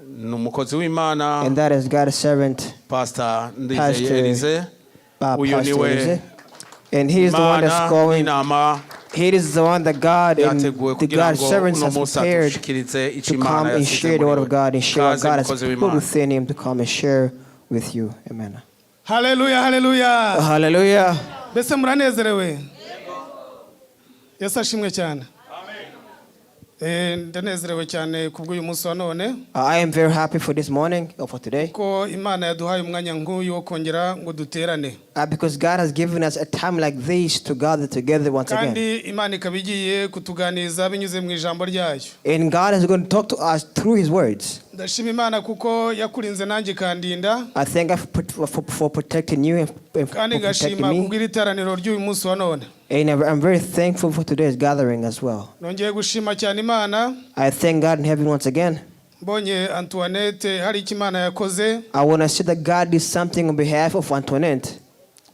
Ni umukozi w'Imana And that is God's servant, Pastor Ndizeye Pastor, Elize. Uyu Pastor niwe Elise. And he is the one Imana that's going. n'inama He is the one that God and yateguwe the kugira God's ngo servants uno has munsi prepared adushikirize icyo to Imana come and yasize share the muri word we. of God and share what Kaze God has mukozi put w'Imana. Within him to come and share with you. Amen. Haleluya, haleluya. Hallelujah. Mbese muranezerewe? Yesu ashimwe cyane. Eh, ndanezerewe cyane kubw'uyu munsi wa none I am very happy for this morning or for today ko Imana yaduhaye umwanya nk'uyu wo kongera ngo duterane because God has given us a time like this to gather together once again. kandi Imana ikaba igiye kutuganiriza binyuze mu ijambo ryayo. And God is going to talk to us through His words. Ndashima Imana kuko yakurinze nanjye ikandinda I thank God for protecting you and for kandi protecting ngashima me. kubw'iri teraniro ry'uyu munsi wa none. And I'm very thankful for today's gathering as well. Nongeye gushima cyane Imana I thank God in heaven once again. Mbonye Antoinette hari icyo Imana yakoze. I want to say that God did something on behalf of Antoinette.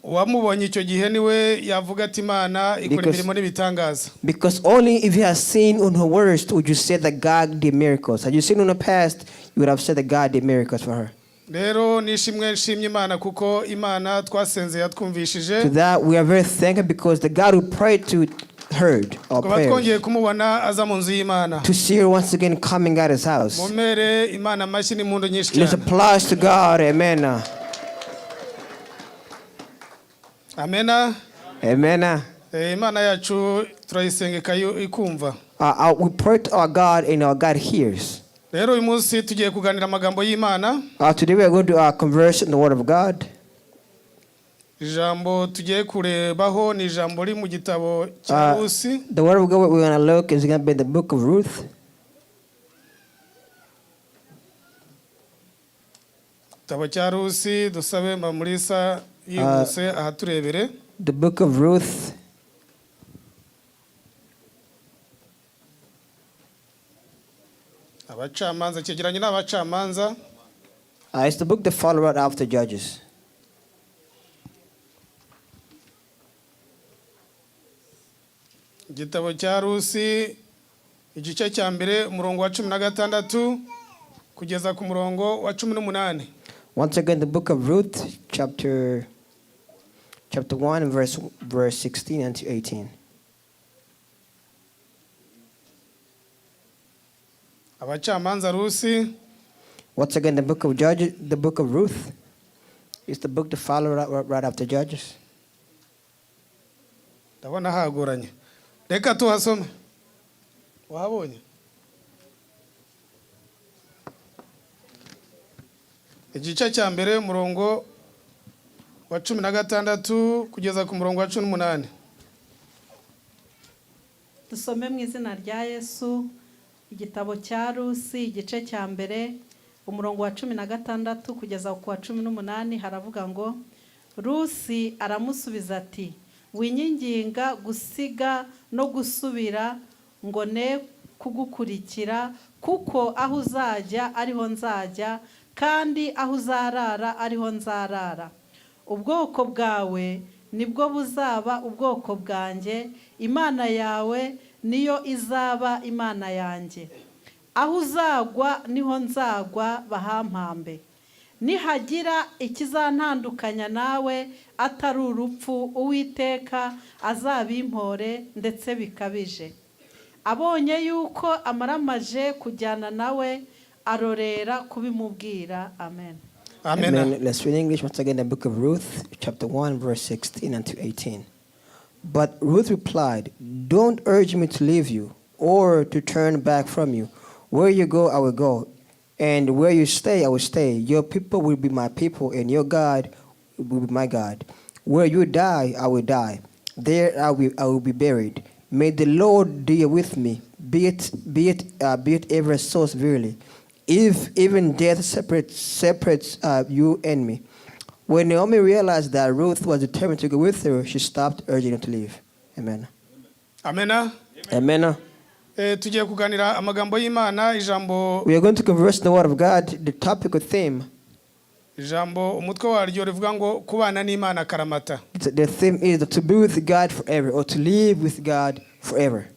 Uwamubonye icyo gihe niwe yavuga ati Imana ikora imirimo n'ibitangaza. Because only if you have seen on her worst would you say that God did miracles. Had you seen in the past, you would have said that God did miracles for her. Rero nishimwe nshimye Imana kuko Imana twasenze yatwumvishije To that, we are very thankful because the God who prayed to heard our kuba twongeye prayers. Kumubona aza mu nzu y'Imana. To see her once again coming out his house. Mumere Imana amashyi n'impundu nyinshi Let's cyane. Applause to God. Amen. Amena. Amen. Eh, Imana yacu turayisenga ikumva. We pray to our God and our God hears. Rero uyu munsi tugiye kuganira amagambo y'Imana. Today we are going to converse in the Word of God. Ijambo tugiye kurebaho ni ijambo riri mu gitabo cya Rusi. The Word of God we're going to look is going to be in the book of Ruth. Igitabo cya Rusi dusabe Mamurisa yihuse ahaturebere. The book of Ruth. Abacamanza cyegeranye n'abacamanza. It's the book that followed right after Judges. Igitabo cya Rusi igice cya mbere umurongo wa 16 kugeza ku murongo wa 18. Once again, the book of Ruth, chapter 1, verse 16 and to 18. Abacamanza Rusi. Once again, the book of Judges, the book of Ruth, is the book that followed right after Judges. Ndabona hagoranye reka tuhasome wahabonye igice cya mbere umurongo wa 16 kugeza ku murongo wa 18. Dusome mu izina rya Yesu igitabo cya Rusi igice cya mbere umurongo wa 16 kugeza ku wa 18 haravuga ngo Rusi aramusubiza ati winyinginga gusiga no gusubira ngo ne kugukurikira kuko aho uzajya ariho nzajya kandi aho uzarara ariho nzarara ubwoko bwawe nibwo buzaba ubwoko bwanjye Imana yawe niyo izaba Imana yanjye aho uzagwa niho nzagwa bahampambe nihagira ikizantandukanya nawe atari urupfu Uwiteka azabimpore ndetse bikabije abonye yuko amaramaje kujyana nawe arorera kubimubwira amen. Amen. Amen. Let's read English once again, the book of Ruth, chapter 1, verse 16 and to 18. But Ruth replied, "Don't urge me to leave you or to turn back from you. Where you go, I will go, and where you stay, I will stay. Your people will be my people, and your God will be my God. Where you die, I will die. There I will be buried. May the Lord deal with me, be it ever so severely, if even death separates you and me." When Naomi realized that Ruth was determined to go with her, she stopped urging her to leave. Amen. Amena. Amen. Eh, tugiye kuganira amagambo y'Imana ijambo We are going to converse the word of God, the topic or theme. Ijambo umutwe waryo rivuga ngo kubana n'Imana akaramata. The theme is to be with God forever or to live with God forever.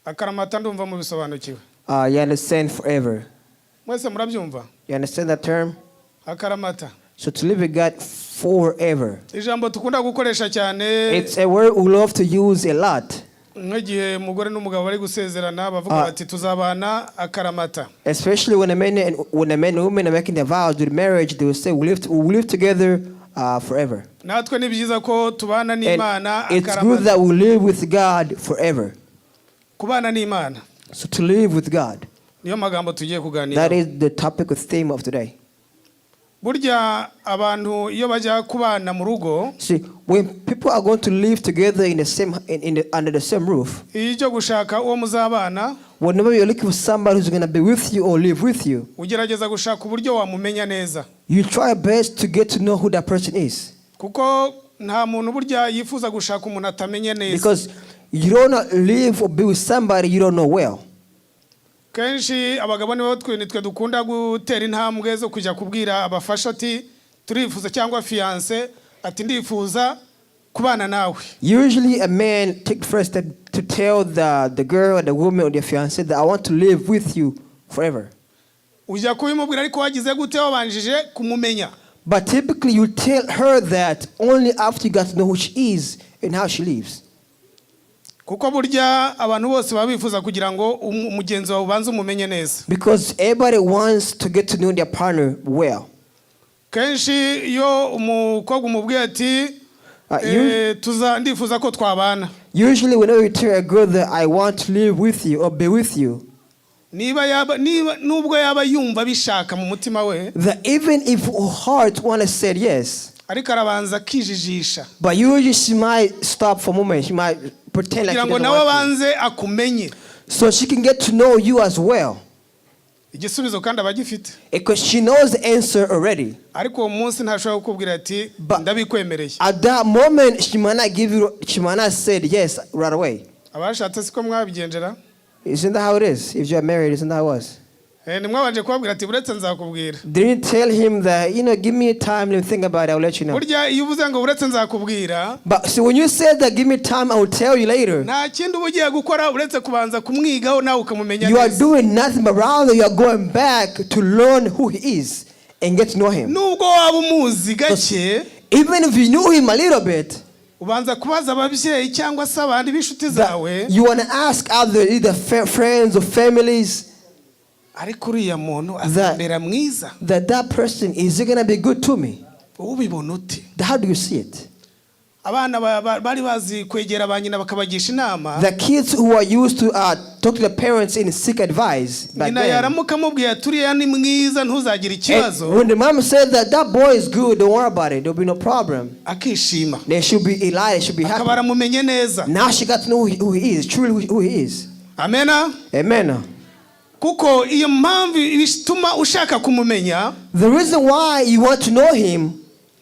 Akaramata ndumva mubisobanukiwe. You understand forever. Mwese murabyumva? You understand that term? Akaramata. So to live with God forever. Ijambo dukunda gukoresha cyane. It's a word we love to use a lot. Nk'igihe umugore n'umugabo bari gusezerana bavuga Ah. bati tuzabana akaramata. Especially when a man and woman are making their vows during marriage, they will say we live together forever. Natwe ni byiza ko tubana And n'Imana it's good akaramata. that we live with God forever. Kubana n'Imana. So to live with God. Niyo magambo tugiye That kuganira. is the topic or theme of today. Burya abantu iyo bajya kubana mu rugo, See, when people are going to live together in the same in the, under the same roof, iyo ujya gushaka uwo muzabana, whenever you're looking for somebody who's going to be with you or live with you, ugerageza gushaka uburyo wamumenya neza. You try your best to get to know who that person is. Kuko nta muntu burya yifuza gushaka umuntu atamenye neza. Because you don't live or be with somebody you don't know well. Kenshi abagabo nibo twe nitwe dukunda gutera intambwe zo kujya kubwira abafasha ati turifuza cyangwa fiancé ati ndifuza kubana nawe. Usually, a man take the first step to tell the girl, the woman, or their fiance that I want to live with you forever. Ujya kubimubwira ariko wagize gute wabanjije kumumenya. But typically, you tell her that only after you got to know who she is and how she lives. Kuko burya abantu bose baba bifuza kugira ngo umugenzi wawe ubanze umumenye neza. Because everybody wants to get to know their partner well. Kenshi iyo umukobwa umubwiye ati Uh, tuza ndifuza ko twabana, Usually, whenever you tell a girl that I want to live with you or be with you, niba yaba niba nubwo yaba yumva bishaka mu mutima we, that even if her heart want to say yes, ariko arabanza akijijisha but usually she might stop for a moment. She might pretend like kugira she ngo doesn't nawe want to. abanze akumenye. So she can get to know you as well. Igisubizo kandi aba agifite. Because she knows the answer already. Ariko uwo munsi ntashobora kukubwira ati ndabikwemereye. At that moment, she might not give you, she might not say yes right away. Abashatse siko mwabigendera? Isn't that how it is? If you are married, isn't that how it was? Eh, ntimwabanje kubabwira ati uretse nzakubwira. Didn't tell him that, give me time, let me think about it, I'll let you know. Burya iyo uvuze ngo uretse nzakubwira, But see, when you said that, give me time, I will tell you later, nta kindi uba ugiye gukora uretse kubanza kumwigaho nawe ukamumenya you are neza. doing nothing, but rather you are going back to learn who he is and get to know him. Nubwo waba umuzi gake, Even if you knew him a little bit, ubanza kubaza ababyeyi cyangwa se abandi b'inshuti zawe, you want to ask other either friends or families ariko uriya muntu azambera mwiza? that person, is it going to be good to me? Ubibona ute? How do you see it? Abana bari bazi kwegera ba nyina bakabagisha inama. The kids who are used to talk to the parents and seek advice back Nyina then. yaramuka amubwiye ati uriya ni mwiza ntuzagire And ikibazo, when the mom said that that boy is good, don't worry about it, there'll be no problem. akishima, They should be elated, should be akaba happy. aramumenye neza. Now she got to know who he is, truly who he is. Amena. Amen. Kuko iyo mpamvu ituma ushaka kumumenya The reason why you want to know him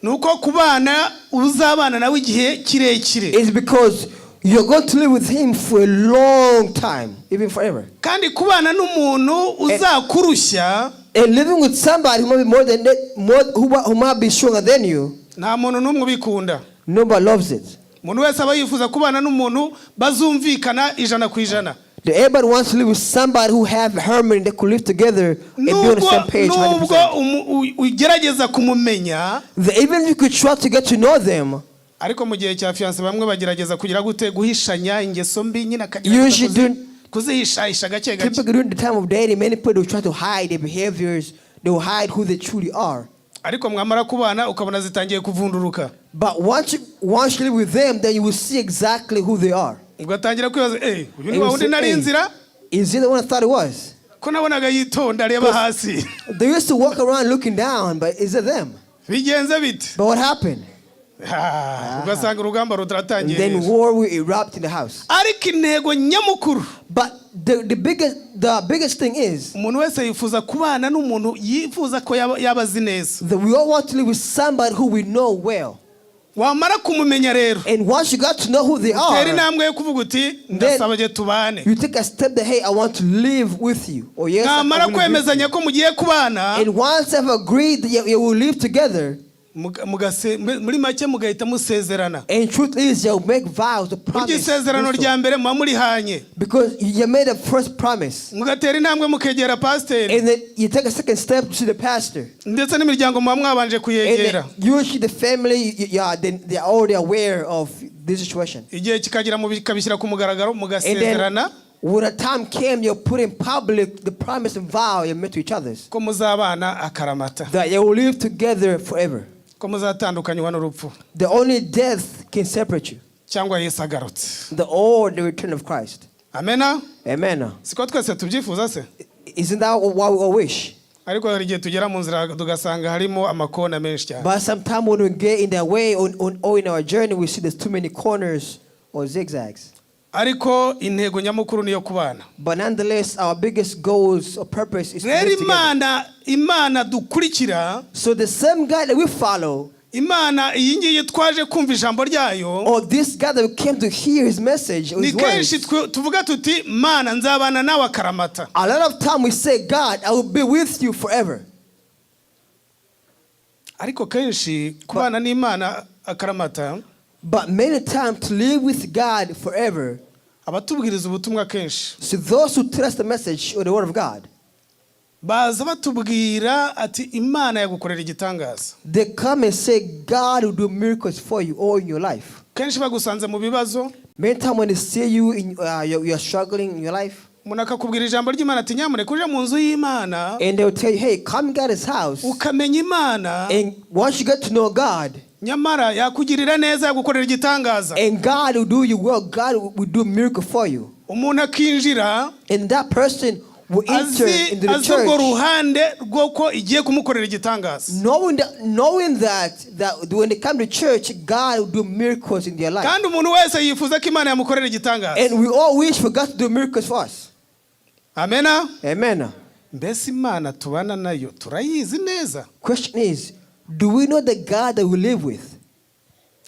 ni uko kubana uzabana nawe igihe kirekire. Is because you're going to live with him for a long time, even forever. Kandi kubana n'umuntu uzakurushya, And living with somebody who might be more than that, more, who might be stronger than you, nta muntu n'umwe ubikunda. Nobody loves it. Umuntu wese aba yifuza kubana n'umuntu bazumvikana 100%. Everybody wants to live with somebody who have harmony, they could live together and be on the Nubwo same page nubwo 100%. ugerageza kumumenya, Even if you could try to get to know them, ariko mu gihe cya fiancé bamwe bagerageza kugira gute guhishanya ingeso mbi nyine akagerageza Usually kuzihishahisha gake gake. Typically during the time of dating, many people will try to hide their behaviors, they will hide who they truly are. Ariko mwamara kubana ukabona zitangiye kuvunduruka. But once you live with them, then you will see exactly who they are. Ugatangira kwibaza eh uyu ni And you wa wundi say, nari "Hey, nzira is it the one I thought it was?" ko nabonaga yitonda areba hasi. They used to walk around looking down, but is it them? Bigenze bite? But what happened? Ah, ugasanga urugamba And rutaratangiye then rero. war will erupt in the house. Ariko intego nyamukuru, But the biggest thing is umuntu wese yifuza kubana n'umuntu yifuza ko yaba yaba azi neza. That we all want to live with somebody who we know well. Wamara kumumenya rero, And once you got to know who they tera are, intambwe yo kuvuga uti ndasaba je tubane. You take a step that, hey, I want to live with you. Or yes, I Mwamara will live with you. kwemezanya ko mugiye kubana, And once I've agreed that you will live together, Muri make mugahita musezerana. And truth is, you'll make vows to Burya promise. isezerano do so. rya mbere muba murihanye. Because you made a first promise. Mugatera intambwe mukegera pasiteri. And then you take a second step to the pastor. Ndetse n'imiryango muba mwabanje And kuyegera. then usually the family, yeah, they're already aware of this situation. Igihe kikagera mukabishyira ku mugaragaro And then mugasezerana when the time came, you put in public the promise and vow you made to each others. Ko muzabana akaramata. That you will live together forever. Ko muzatandukanywa n'urupfu. The only death can separate you. Cyangwa Yesu agarutse. The or the return of Christ. Amena. Amen. Siko twese tubyifuza se? Isn't that what we all wish? Ariko hari igihe tugera mu nzira tugasanga harimo amakona menshi cyane. But sometimes when we get in that way or in our journey, we see there's too many corners or zigzags. Ariko intego nyamukuru niyo kubana. But nonetheless, our biggest goals or purpose is to Rero live together. Imana dukurikira, So the same God that we follow, Imana iyi ngiyi twaje kumva ijambo ryayo, or this God that we came to hear his message or ni his kenshi words, tuvuga tuti Mana nzabana nawe akaramata. A lot of time we say, "God, I will be with you forever." Ariko kenshi kubana n'Imana akaramata, But many times to live with God forever, abatubwiriza ubutumwa kenshi so those who trust the message or the word of God, baza batubwira ati Imana yagukorera igitangaza. They come and say God will do miracles for you all in your life. Kenshi bagusanze mu bibazo, Many times when they see you, you're struggling in your life, umuntu akakubwira ijambo ry'Imana ati nyamuneka uje mu nzu y'Imana and they'll tell you, "Hey, come get his house." ukamenya Imana, And once you get to know God, nyamara yakugirira neza yagukorera igitangaza. And God will do you well, God will do miracle for you. Umuntu akinjira And that person will enter azi into the azi urwo church ruhande rw'uko igiye kumukorera igitangaza. knowing that when they come to church, God will do miracles in their life. Kandi umuntu wese yifuza ko Imana yamukorera igitangaza. And we all wish for God to do miracles for us. Amena. Amen. Mbese Imana tubana nayo turayizi neza? Question is, do we know the God that we live with?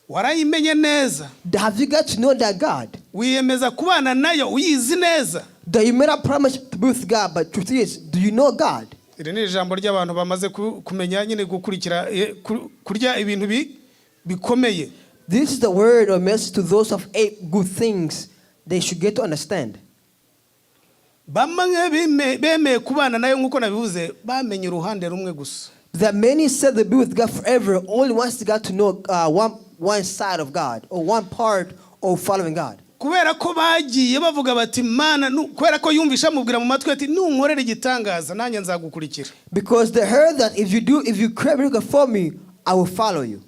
Warayimenye neza? Have you got to know that God? Wiyemeza kubana nayo uyizi neza? That you made a promise to be with God, but truth is, do you know God? Iri ni ijambo ry'abantu bamaze kumenya nyine gukurikira kurya ibintu bikomeye. This is the word or message to those of ate good things they should get to understand. Bamwe bemeye kubana nayo nk'uko nabivuze bamenye uruhande rumwe gusa. That many said they'll be with God forever, only once they got to know one side of God or one part of following God. Kubera ko bagiye bavuga bati Mana kubera ko yumvisha amubwira mu matwi ati nunkorera igitangaza nanjye nzagukurikira. Because they heard that if you create a miracle for me, I will follow you.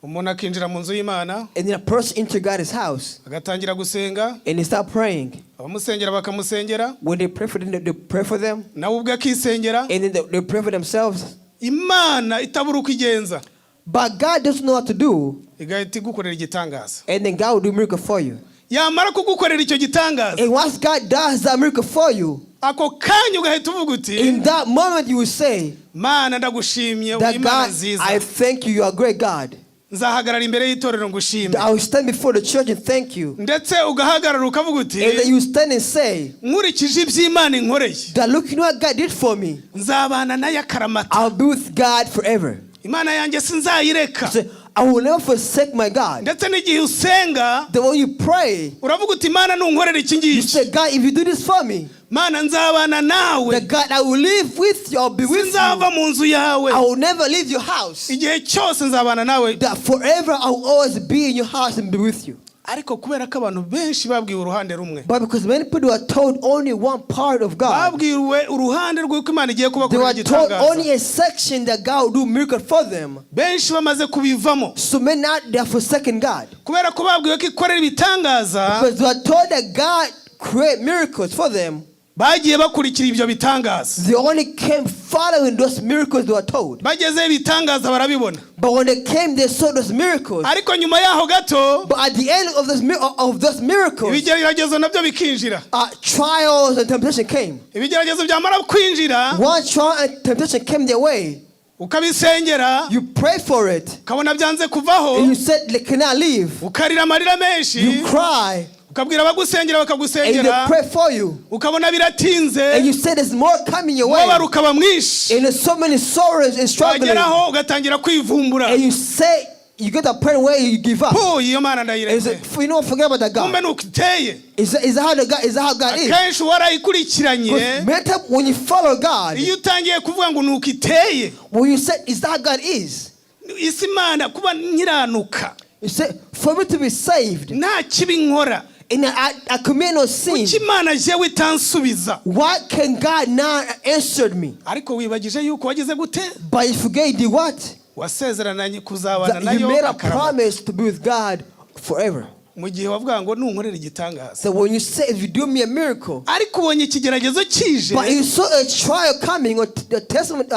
Umuntu akinjira mu nzu y'Imana, And then a person entered God's house agatangira gusenga, and they start praying. Abamusengera bakamusengera, When they pray for them, they pray for them, nawe ubwe akisengera. And then they pray for themselves. Imana itabura uko igenza, But God doesn't know what to do, igahita igukorera igitangaza. And then God will do miracle for you. Yamara kugukorera icyo gitangaza, And once God does that miracle for you, ako kanya ugahita uvuga uti in that moment you will say Mana ndagushimye uri that Imana God, nziza. I thank you, you are a great God. Nzahagarara imbere y'itorero ngushime. I will stand before the church and thank you. Ndetse ugahagarara ukavuga uti And then you stand and say nkurikije iby'Imana inkoreye, that look, you know what God did for me. Nzabana nayo akaramata. I'll be with God forever. Imana yanjye sinzayireka. Say, I will never forsake my God. Ndetse n'igihe usenga, That when you pray, uravuga uti Imana nunkorera iki you ngiki, say, "God, if you do this for me, Mana nzabana nawe, that God, I will live with you, I'll be with you. Sinzava mu nzu yawe, I will never leave your house. Igihe cyose nzabana nawe." That forever I will always be in your house and be with you." Ariko kubera ko abantu benshi babwiwe uruhande rumwe, But because many people are told only one part of God, babwiwe uruhande rw'uko Imana igiye they kubakorera were told igitangaza, only a section that God will do miracle for them. Benshi bamaze kubivamo. So many now they are forsaken God. Kubera ko babwiwe ko ikorera ibitangaza, Because they were told that God create miracles for them. Bagiye bakurikira ibyo bitangaza. They only came following those miracles they were told. Bagezeho ibitangaza barabibona. But when they came, they saw those miracles. Ariko nyuma yaho gato, But at the end of those miracles, ibigeragezo nabyo bikinjira. Trials and temptation came. Ibigeragezo byamara kwinjira, One trial and temptation came their way. Ukabisengera, You pray for it, ukabona byanze kuvaho, and you said they cannot leave. ukarira amarira menshi, You cry. Ukabwira abagusengera And bakagusengera they pray for you. ukabona biratinze And you say there's more coming your way. umubabaro ukaba mwinshi And there's so many sorrows and struggling. wageraho ugatangira kwivumbura And you say, you get to a point where you give up. Pu, iyo mana And you ndayiretse say, you know, forget about that kumbe God. ni uko iteye Is that how the God, is that how God is? Akenshi warayikurikiranye Because many times when you follow God, iyo utangiye kuvuga ngo ni uko iteye when you say, is that how God is? Isi imana kuba nkiranuka You say, for me to be saved, nta kibi nkora and I commit no sin, kuki imana jewe itansubiza why can God not answer me? Ariko wibagije yuko wagize gute But you forget you did what? Wasezerananye kuzabana That you nayo made a akaramata promise to be with God forever. Mu gihe wavuga ngo nunkorera igitangaza So when you say, if you do me a miracle, ariko ubonye ikigeragezo kije but you saw a trial coming or the testament,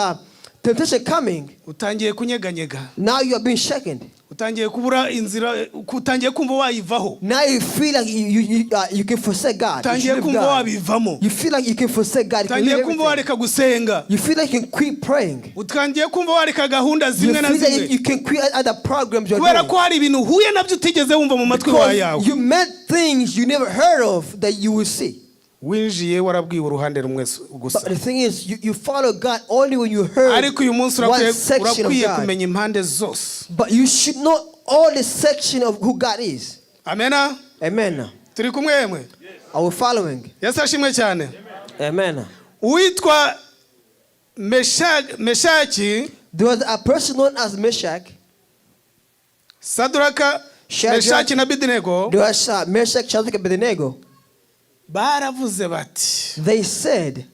temptation coming, utangiye kunyeganyega now you are being shaken. Utangiye kubura inzira utangiye kumva wayivaho Now you feel like you can forsake God. You utangiye should leave kumva God. wabivamo You feel like you can forsake God. You can utangiye leave kumva everything. wareka gusenga You feel like you can quit praying. utangiye kumva wareka gahunda You zimwe na feel like zimwe you can quit other programs you're kubera doing. ko hari ibintu uhuye nabyo utigeze wumva mu matwi wa Because yawe you met things you never heard of that you will see. Winjiye warabwiwe uruhande rumwe gusa But the thing is, you follow God only when you heard ariko uyu munsi one urakwiye section of urakwiye God. Kumenya impande zose But you should know all the section of who God is. Amena Amen. Turi kumwe yemwe Are we following? Yesu ashimwe cyane Amen. Uwitwa Meshaki There was a person known as Meshach. Saduraka Shadrach. Meshaki na Abedenego There was Meshach, Shadrach, and Abednego. Baravuze bati They said,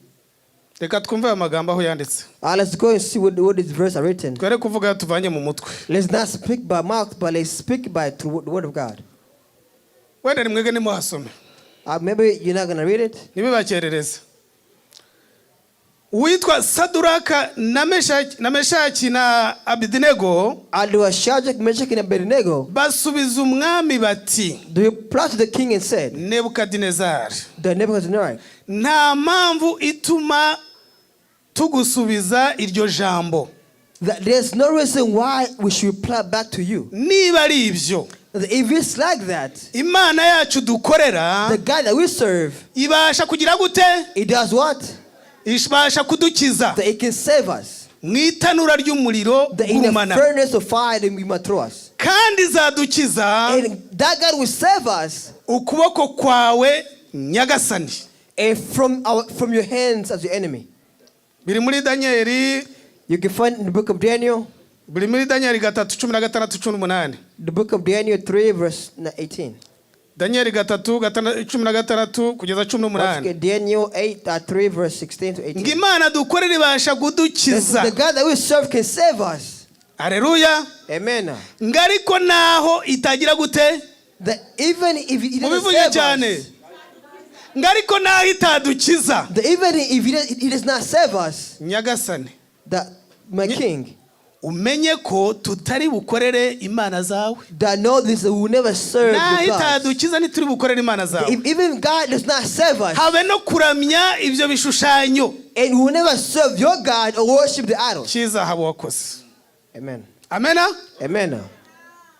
reka twumve aya magambo aho yanditse let's go and see what these verses are written. Twere kuvuga tuvanye mu mutwe Let's not speak by mouth, but let's speak by through the word of God. Wenda nimwege nimuhasome Maybe you're not going to read it. Ntibibakerereze uwitwa Saduraka na Meshaki na Meshaki na Abedenego And there was Shadrach, Meshach, and Abednego. Basubiza umwami bati They replied to the king and said, Nebukadinezari the Nebuchadnezzar, nta mpamvu ituma tugusubiza iryo jambo that there's no reason why we should reply back to you. Niba ari ibyo That if it's like that, imana yacu dukorera the God that we serve, ibasha kugira gute it does what? Ibasha kudukiza That it can save us. Mu itanura ry'umuriro That in the gurumana furnace of fire, that we might throw us. Kandi izadukiza And that God will save us ukuboko kwawe nyagasani and from your hands as your enemy. Biri muri Daniyeli You can find in the book of Daniel, biri muri Daniyeli 3:16-18 the book of Daniel 3, verse 18. Daniyeli gatatu cumi na gatandatu kugeza cumi Once n'umunani again, Daniel 8, 3, verse 16 to ngo 18. imana dukorera ibasha kudukiza The God that we serve can save us. Aleluya Amen. Ngo ariko naho itagira gute That even if he doesn't mubivuge save cyane us, ngo ariko naho itadukiza that even if he does not save us, nyagasani that my king, umenye ko tutari bukorere imana zawe that know this, that we will never serve naho the gods. itadukiza ntituri bukorere imana zawe If even God does not save us, habe no kuramya ibyo bishushanyo and we will never serve your God or worship the idols. cy'izahabu wakoze Amen. Amena Amen.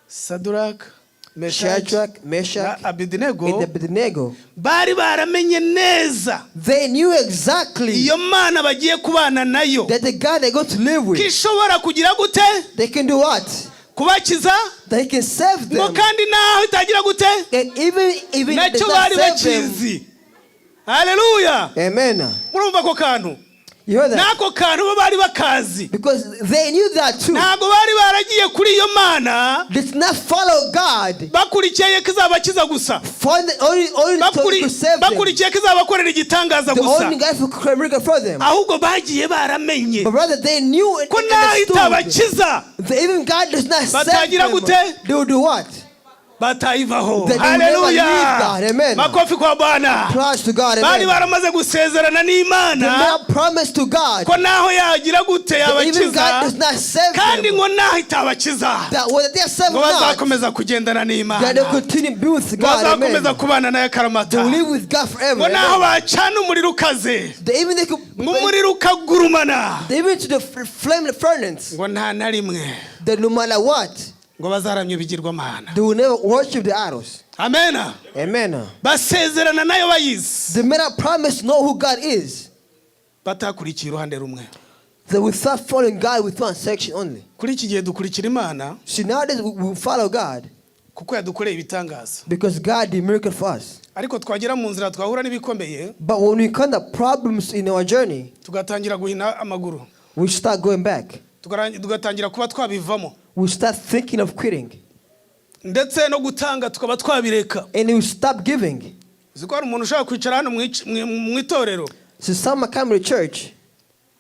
Saduraka Meshaki Shadrach, Meshach, na Abedenego and Abednego, bari baramenye neza they knew exactly iyo mana bagiye kubana nayo that the God they're going to live ko with, ishobora kugira gute they can do what? Kubakiza That he can save ngo them. kandi naho itagira gute And even if he does nacyo not bari save them, bakizi haleluya Amen. Murumva ako kantu You heard that? N'ako kantu bo bari bakazi Because they knew that too. Ntabwo bari baragiye kuri iyo mana They did not follow God bakurikiye ko izabakiza gusa for the only to save them. Bakurikiye ko izabakorera igitangaza The gusa only God who could miracle for them. Ahubwo bagiye baramenye But rather they knew and ko naho understood itabakiza that even God does not save Batagira them. gute? They will do what? Batayivaho That they will never haleluya leave God. Amen. Makofi kwa Bwana Applause to God. Bari Amen. baramaze gusezerana They n'Imana made a promise to God ko naho yagira gute that even God yabakiza does not save kandi them. ngo naho itabakiza That whether they are saved ngo or not, bazakomeza kugendana that they n'Imana continue to be with ngo God. Amen. bazakomeza kubana nayo akaramata They will live with God forever. Ngo naho Amen. bacana umuriro ukaze They even they could, ngo umuriro ukagurumana they even to the flame the furnace. Ngo nta na rimwe That no matter what, ngo bazaramya ibigirwamana they will never worship the idols. Amena. Amen. Basezerana nayo bayizi. They made a promise to know who God is. Batakurikiye uruhande rumwe. That without following God with one section only. Kuri iki gihe dukurikira Imana See, nowadays we follow God kuko yadukoreye ibitangaza. Because God did miracle for us. Ariko twagera mu nzira twahura n'ibikomeye, But when we come to problems in our journey, tugatangira guhina amaguru, we start going back. Tugatangira kuba twabivamo, We start thinking of quitting. Ndetse no gutanga tukaba twabireka. And we stop giving. Uzi ko hari umuntu ushobora kwicara hano mu itorero, So someone come to church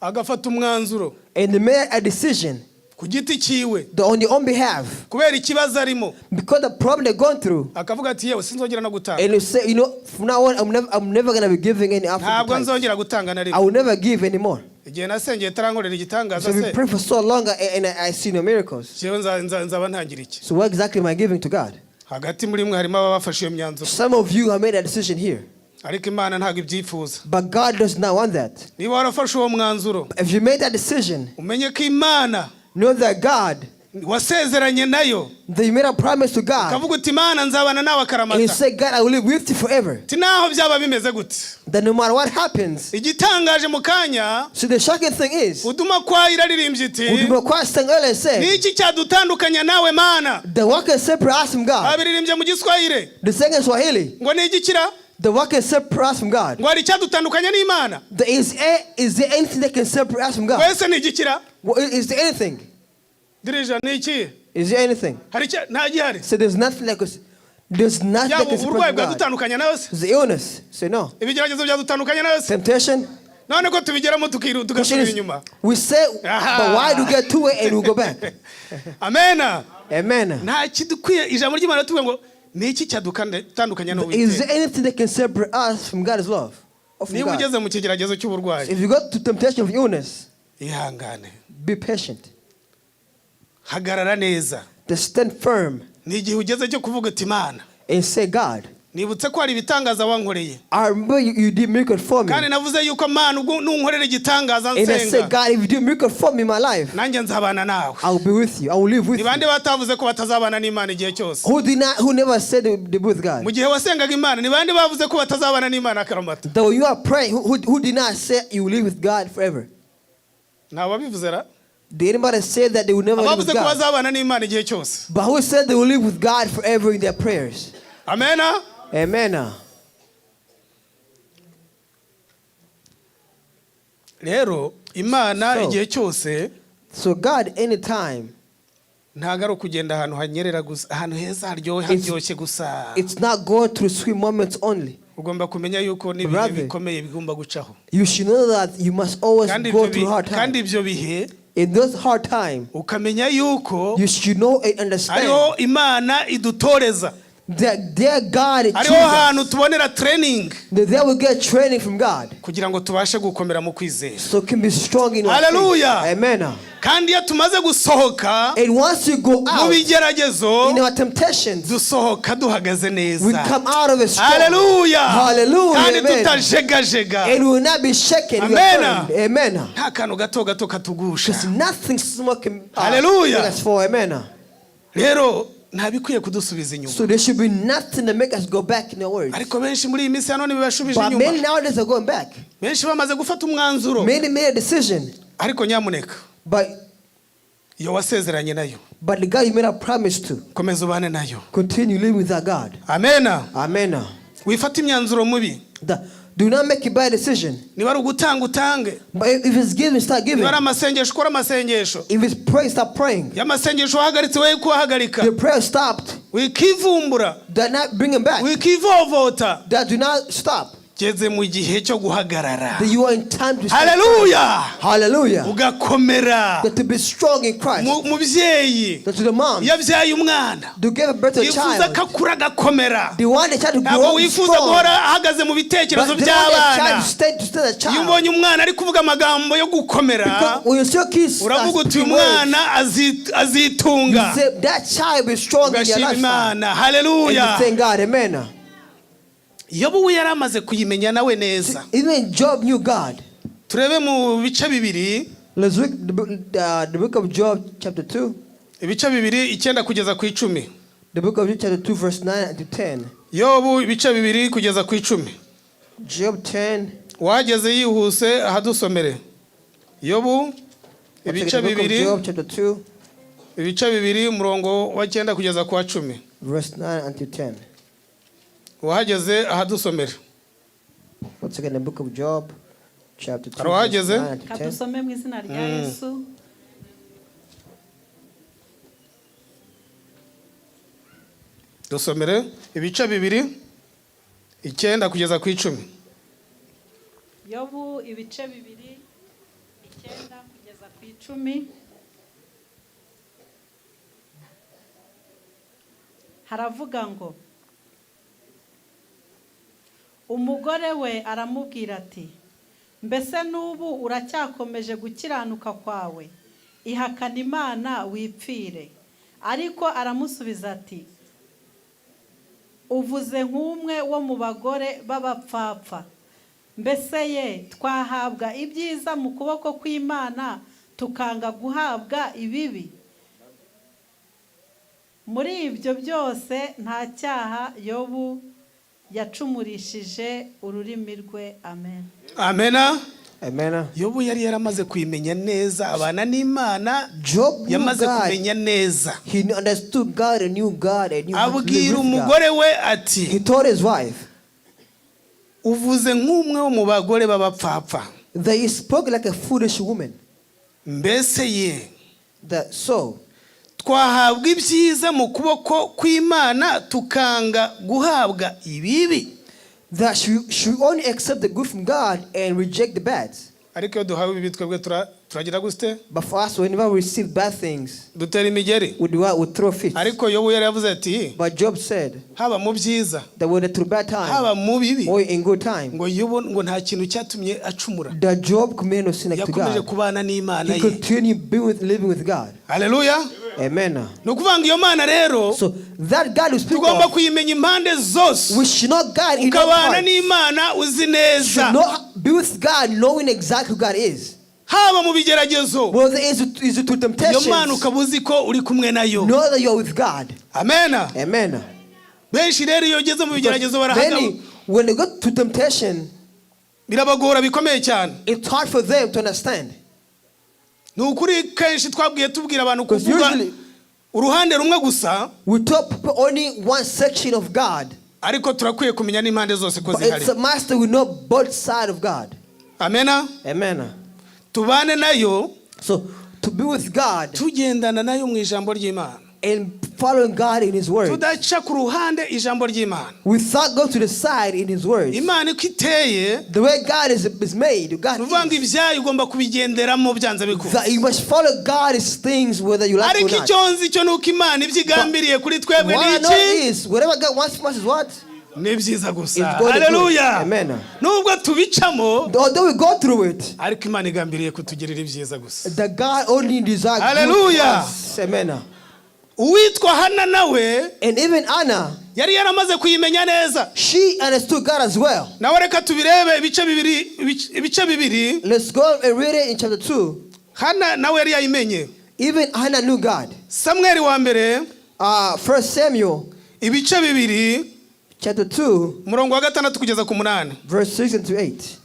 agafata umwanzuro and they made a decision ku giti cyiwe that on their own behalf, kubera ikibazo arimo, because the problem they're going through, akavuga ati yewe sinzongera no gutanga. And you say, from now on, I'm never going to be giving any offering. Ntabwo Tithes. nzongera gutanga na I rimwe. will never give anymore. Igihe nasengeye tarankorera igitangaza So we se, pray for so long and I see no miracles. jewe nzaba ntangira iki? So what exactly am I giving to God? Hagati muri mwe harimo abafashe iyo myanzuro. Some of you have made that decision here. Ariko Imana ntabwo ibyifuza. But God does not want that. Niba warafashe uwo mwanzuro, If you made that decision, umenye ko Imana know that God, wasezeranye nayo, that you made a promise to God, ukavuga uti Imana nzabana nawe and you akaramata, say, "God, I will live with you forever." uti naho byaba bimeze gute. That no matter what happens. Igitangaje mu kanya, So the shocking thing is, Huduma Choir iraririmbye iti, Huduma sang earlier and said, ni iki cyadutandukanya nawe Mana? the what can separate us from God? Babiririmbye mu Giswahili. The second Swahili, Ngo ni igikira? The what can separate us from God? Ngo hari icyadutandukanya n'Imana? Is there anything that can separate us from God? Wese ni igikira? Well, is there anything? Dirija ni iki? Is there anything? Hari nta gihari. So there's nothing Yaba that can separate uburwayi from God. bwadutandukanya nawe se? The illness. Say no. Ibigeragezo byadutandukanya nawe se? Temptation. None ko tubigeramo Question tugasubira is, inyuma. we say, but why do we get to it and we go back? Amena. Amen. Nta kidukwiye ijambo ry'Imana tuvuga ngo ni iki cyadutandukanya Is n'Uwiteka? there anything that can separate us from God's love? Or from Niba God? ugeze mu kigeragezo cy'uburwayi, If you go to temptation of illness, ihangane, be patient. Hagarara neza. Just stand firm Ni igihe ugeze cyo kuvuga uti Imana, and say, "God, nibutse ko hari ibitangaza wankoreye, I remember you did miracle for me." kandi navuze yuko Mana ubwo nunkorera igitangaza And I say, nsenga, "God, if you do miracle for me in my life, nanjye nzabana nawe." I will be with you. I will live with Ni you." bande batavuze ko batazabana n'Imana igihe cyose? Who did not, who never said they be with God? Mu gihe wasengaga Imana, ni bande bavuze ko batazabana n'Imana akaramata? Though you are praying, who did not say you will live with God forever? Nta wabivuze ra? Did anybody say that they will never live Abavuze with ko God? bazabana n'Imana igihe cyose. But who said they will live with God forever in their prayers? Amena. Amen. Rero Imana igihe cyose So God, anytime, ntabwo ari ukugenda ahantu hanyerera gusa, ahantu heza haryohe haryoshye gusa. It's not going through sweet moments only. Ugomba kumenya yuko n'ibihe Brother, bikomeye bigomba gucaho. you should know that you must always Kandi go ibyo through hard kandi times. ibyo bihe, In those hard times, ukamenya yuko you should know and understand hariho Imana idutoreza, that their God hariho chooses ahantu tubonera training that they will get training from God kugira ngo tubashe gukomera mu kwizera. So can be strong in our faith. Hallelujah. Amen. Kandi iyo tumaze gusohoka And once you go mu out bigeragezo, in our temptations, dusohoka duhagaze we neza. come out of it strong. Haleluya. Hallelujah. Kandi Amen. tutajegajega. And we will not be shaken. We are Amen. firm. Amen. Nta kantu gato gato katugusha. Because nothing small can Hallelujah. make us fall. Amen. Rero nta bikwiye kudusubiza inyuma. So there should be nothing to make us go back in the words. Ariko benshi muri iyi minsi ya none bibashubije But inyuma. many nowadays are going back. Benshi bamaze gufata umwanzuro. Many made a decision, Ariko nyamuneka, but iyo wasezeranye nayo, but the God you made a promise to, komeza ubane nayo. Continue living with that God. Amena. Amen. Wifate imyanzuro mubi. Do not make a bad decision. Niba ari ugutanga utange. But if it's giving, start giving. Niba ari amasengesho ukora amasengesho. If it's praying, start praying. Iyo amasengesho wahagaritse we kuhagarika. The prayer stopped. Wikivumbura. Do not bring him back. Wikivovota. That do not stop. Geze mu gihe cyo guhagarara. That you are in time to stand. Haleluya. Hallelujah. Ugakomera. That to be strong in Christ. Mubyeyi That to the mom, iyo abyaye umwana, to give birth to a yifuza child. ko akura agakomera. They want the child to Ntabwo grow up wifuza strong. guhora ahagaze mu bitekerezo But they want the by'abana. child to stay a Iyo child. ubonye umwana ari kuvuga amagambo yo gukomera, Because when you see your kids start uravuga uti uyu speaking words, mwana azitunga. you say that child will be strong in their Ugashima lifestyle. Imana. And Haleluya. you thank God. Amen. Yobu we yari amaze kuyimenya nawe neza. Even Job knew God. Turebe mu bice bibiri. Let's read the book of Job, chapter 2, Ibice bibiri, 9 kugeza ku 10. The book of Job chapter 2 verse 9 to 10. Yobu ibice 2 kugeza ku 10. Job 10. Wageze yihuse ahadusomere Yobu Once ibice again, the book of 2, Job chapter 2 ibice 2, umurongo wa 9 kugeza ku wa 10. Verse 9 unto 10. Wahageze ahadusomere. Once again, the book of Job chapter 2 Hari verse uwahageze? 9 unto 10. Kadusome mu izina rya Yesu. Dusomere ibice 2, 9 kugeza ku 10. Yobu ibice 2, 9 kugeza ku 10. Haravuga ngo umugore we aramubwira ati mbese n'ubu uracyakomeje gukiranuka kwawe, ihakana Imana wipfire. Ariko aramusubiza ati uvuze nk'umwe wo mu bagore b'abapfapfa. Mbese ye twahabwa ibyiza mu kuboko kw'Imana tukanga guhabwa ibibi? Muri ibyo byose nta cyaha Yobu yacumurishije ururimi rwe. Amen. Amena. Amen. Yobu yari yaramaze kuyimenya neza, abana n'Imana. Job knew Yamaze God. kumenya neza. He understood God and knew God and knew how to live Abwira with God. umugore we ati He told his wife uvuze nk'umwe wo mu bagore b'abapfapfa. That he spoke like a foolish woman. Mbese ye That so twahabwa ibyiza mu kuboko kw'Imana tukanga guhabwa ibibi? That she only accept the good from God and reject the bad. Ariko iyo duhawe ibibi twebwe turagira gute? But for us, whenever we receive bad things, Dutera imigeri. we do what? We throw fits. Ariko Yobu yari yavuze ati But Job said haba mu byiza, that whether through bad time haba mu bibi, or in good time, ngo Yobu ngo nta kintu cyatumye acumura. That Job committed no sin to Yakomeje God. kubana n'Imana He ye. continued being with, living with God. Haleluya. Amen. Ni ukuvuga ngo iyo Mana rero So that God we speak tugomba of, kuyimenya impande zose. We should not God in all Ukabana parts. n'Imana uzi neza. Should not be with God knowing exactly who God is. Haba mu bigeragezo, Whether it is through iyo Mana temptations, ukaba uzi ko uri kumwe nayo. Know that you are with God. Amena. Amen. Benshi rero iyo ugeze mu bigeragezo Because barahaga. many, when they go to temptation, Birabagora bikomeye cyane. It's hard for them to understand. Ni ukuri kenshi twabwiye tubwira abantu Because kuvuga usually uruhande rumwe gusa, we tell people only one section of God. Ariko turakwiye kumenya n'impande zose ko But zihari. it's a master we know both sides of God. Amena. Amen. Tubane nayo, So to be with God tugendana nayo mu ijambo ry'Imana, and following God in His Word, tudaca ku ruhande ijambo ry'Imana. Without going to the side in His Word. Imana uko iteye, The way God is made, God ni ukuvuga ngo is, ibyayo ugomba kubigenderamo byanze bikunze. That you must follow God's things whether you like Ariko or not. icyo nzi cyo ni uko Imana ibyo igambiriye kuri twebwe What ni I know iki? Is whatever God wants from us is what? Ni byiza gusa. It's God is good. Haleluya. Amen. Nubwo tubicamo, Although we go through it, ariko Imana igambiriye kutugirira ibyiza gusa. The God only desires good for Hallelujah. us. Amen. Uwitwa Hana nawe And even Anna, yari yaramaze kuyimenya neza. She understood God as well. Nawe reka tubirebe ibice 2, ibice 2. Let's go and read it in chapter 2. Hana nawe yari yayimenye. Even Hannah knew God. Samweli wa mbere, First Samuel ibice 2, chapter 2, umurongo wa 6 kugeza ku 8. Verse 6 and to 8.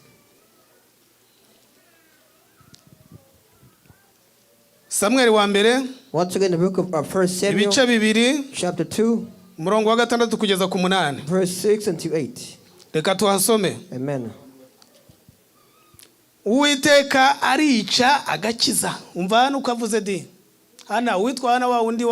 Samweli wa mbere, Once again, the book of First Samuel ibice 2, chapter 2, umurongo wa 6 kugeza ku 8. Verse 6 and to 8. Reka tuhasome. Amen. Uwiteka arica agakiza. Umva hano uko avuze di Hana, uwitwa Hana, wa wundi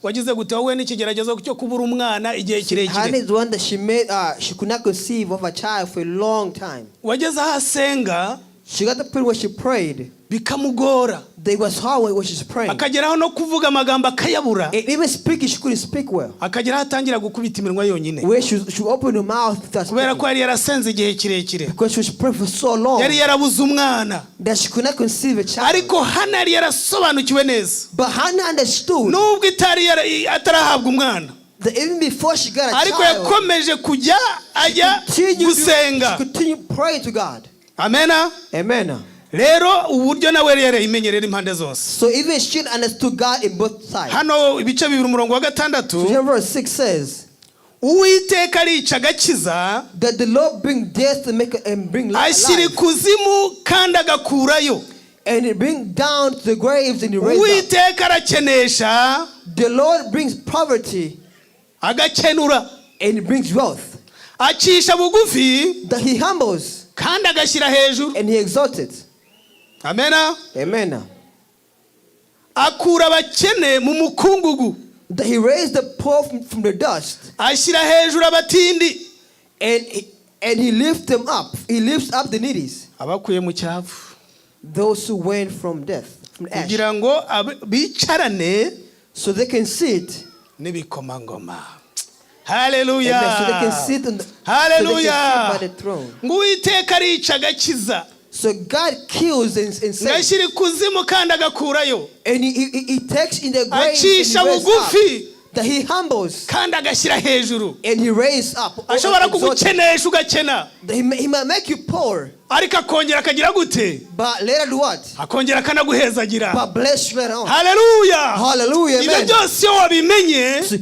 wagize gute wowe n'ikigeragezo cyo kubura umwana igihe Hannah kirekire. is the one that she made. She could not conceive of a child for a long time. Wageze aho asenga She got the point where she prayed. Bikamugora. There was hard when she was praying. Akageraho no kuvuga amagambo akayabura. And even speaking, she couldn't speak well. Akageraho atangira gukubita iminwa yonyine. Where she opened her mouth to start Kubera ko speaking. yari yarasenze igihe kirekire, Because she was praying for so long yari yarabuze umwana. That she could not conceive a child. Ariko Hana yari yarasobanukiwe neza, But Hannah understood nubwo itari atarahabwa umwana, that even before she got a ariko child, yakomeje kujya ajya continued gusenga. she continued praying to God. Amena. Amen. Rero uburyo nawe yari yarayimenye rero impande zose. So even she understood God in both sides. Hano ibice 2 umurongo wa 6. So here verse 6 says Uwiteka arica agakiza, that the Lord bring death to make and bring life, ashyira ikuzimu kandi agakurayo. And he bring down to the graves and he raise up. Uwiteka arakenesha, The Lord brings poverty agakenura, and he brings wealth. Acisha bugufi That he humbles kandi agashyira hejuru. And he exalts it. Amena. Amen. Akura abakene mu mukungugu, That he raised the poor from the dust ashyira hejuru abatindi, and he lifts them up. He lifts up the needy, abakuye mu cyavu, those who went from death, from ash, kugira ngo bicarane so they can sit. n'ibikomangoma. Haleluya. Amen. So they can sit on the, so they can Haleluya. sit by the throne. Ngo Uwiteka arica agakiza, So God kills and saves. ngashyira ikuzimu kandi agakurayo, And he takes in the grave and he acisha raises bugufi up. That he humbles kandi agashyira hejuru. and he raises up. Or Ashobora exalts. kugukenesha ugakena, That he might make you poor, ariko akongera akagira gute? But later do what? Akongera akanaguhezagira. But bless you later on. Haleluya. Hallelujah. Ibyo Amen. byose iyo wabimenye, So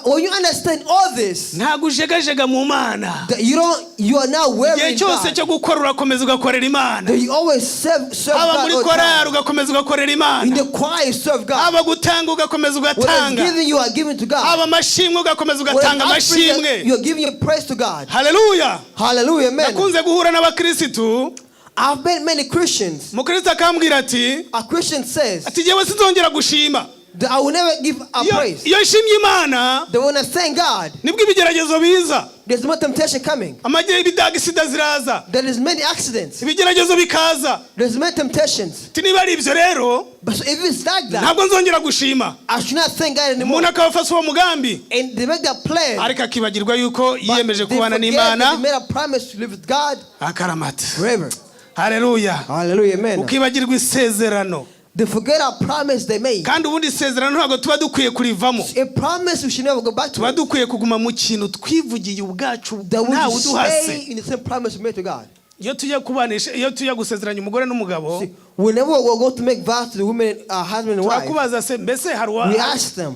when you understand all this, ntabwo ujegajega mu Mana. that you don't, you are not Igihe wearing cyose God. cyo gukora urakomeza ugakorera Imana. That you always serve Haba God muri all the korari time. ugakomeza ugakorera In Imana. the choir, you serve God. Haba gutanga ugakomeza When it's ugatanga. giving, you are giving to God. Haba amashimwe ugakomeza When ugatanga it's offering, amashimwe. you are giving your praise to God. Haleluya. Hallelujah, amen. Nakunze guhura n'abakirisitu. I've met many Christians. Umukristo akambwira ati, A Christian says ati jyewe sinzongera gushima. That I will never give a Iyo praise. iyo nshimye Imana, That when I thank God, nibwo ibigeragezo biza. There's more temptation coming. Amajye ibidagisida ziraza. There is many accidents. Ibigeragezo bikaza. There's many temptations. Ati niba ari ibyo rero, But so if it's like that, ntabwo nzongera gushima. I should not thank God anymore. Umuntu akaba afashe uwo mugambi, And they make that plan. ariko akibagirwa yuko But yiyemeje they kubana forget that n'Imana they made a promise to live with God akaramata. forever. Haleluya. Hallelujah, amen. Ukibagirwa isezerano. They forget our promise they made. Kandi ubundi isezerano ntabwo tuba dukwiye kurivamo. A promise we should never go back to. Tuba dukwiye kuguma mu kintu twivugiye ubwacu, That we ntawe should uduhase. stay in the same promise we made to God. Iyo tujya kubanisha, iyo tujya gusezeranya umugore n'umugabo, See, whenever we're going to make vows to the women, husband and wife, turakubaza se mbese hari we uwa ask them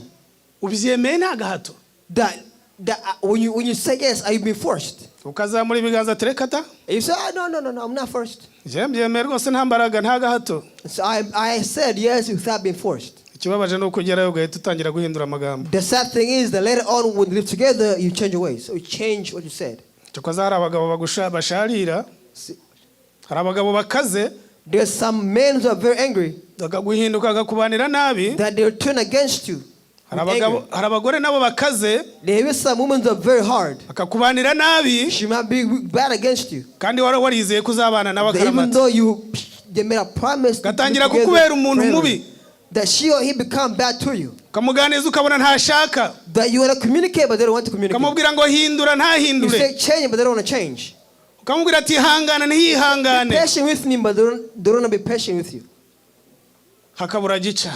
ubyemeye nta gahato? that when you say yes, are you being forced? Ukazamura ibiganza terekata. And you say, "Ah, no, no, no, no, I'm not forced." Njye mbyemeye rwose nta mbaraga nta gahato. So I said yes without being forced. Ikibabaje ni uko ugerayo ugahita utangira guhindura amagambo. The sad thing is that later on when you live together, you change your ways. So you change what you said. Cyokoza hari abagabo bagusha basharira. See, Hari abagabo bakaze, there's some men who are very angry bakaguhinduka bakakubanira nabi. That they'll turn against you Hari with abagabo anger. hari abagore nabo bakaze, There is some women who are very hard. bakakubanira nabi, She might be bad against you. kandi wari warizeye ko uzabana nawe That even akaramata. though you they made a promise to Gatangira live together kukubera umuntu forever, mubi. that she or he become bad to you. Ukamuganiriza ukabona ntashaka. That you want to communicate, but they don't want to communicate. Ukamubwira ngo hindura You ntahindure. say change, but they don't want to change. Ukamubwira ati hangana ntiyihangane. Be patient with me, but they don't want to be patient with you. Hakabura gica.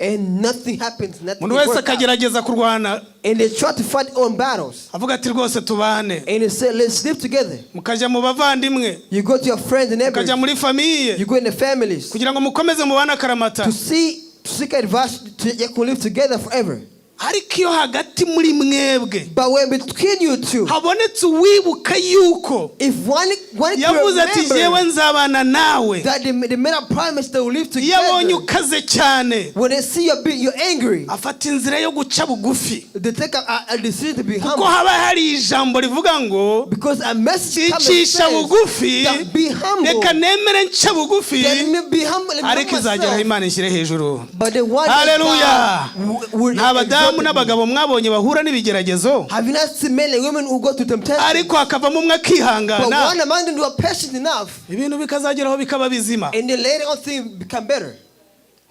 And nothing happens. Nothing Umuntu wese works out. akagerageza kurwana, And they try to fight own battles. avuga ati rwose tubane. And they say, "Let's live together." Mukajya mu bavandimwe, You go to your friends and neighbors. mukajya muri famille, You go in the families kugira ngo mukomeze mubane akaramata. to seek advice to you can live together forever. Ariko iyo hagati muri mwebwe But when between you two, habonetse uwibuka yuko if one can yavuze ati remember jyewe nzabana nawe, that they made a promise they will live iyo abonye together, ukaze cyane, when they see you're angry, afata inzira yo guca bugufi, they take a decision to be kuko humble. haba hari ijambo rivuga ngo Because a message comes and icisha says bugufi, that be humble. reka nemere nce bugufi, Let me be humble. Let me ariko humble izageraho myself. Imana ishyire hejuru. But the one that Haleluya. God will Nta badamu exalt me. n'abagabo mwabonye bahura n'ibigeragezo, Have you not seen men and women who go to temptation? ariko hakavamo umwe But akihangana, one among them who are patient enough, ibintu bikazageraho bikaba bizima, and then later on things become better.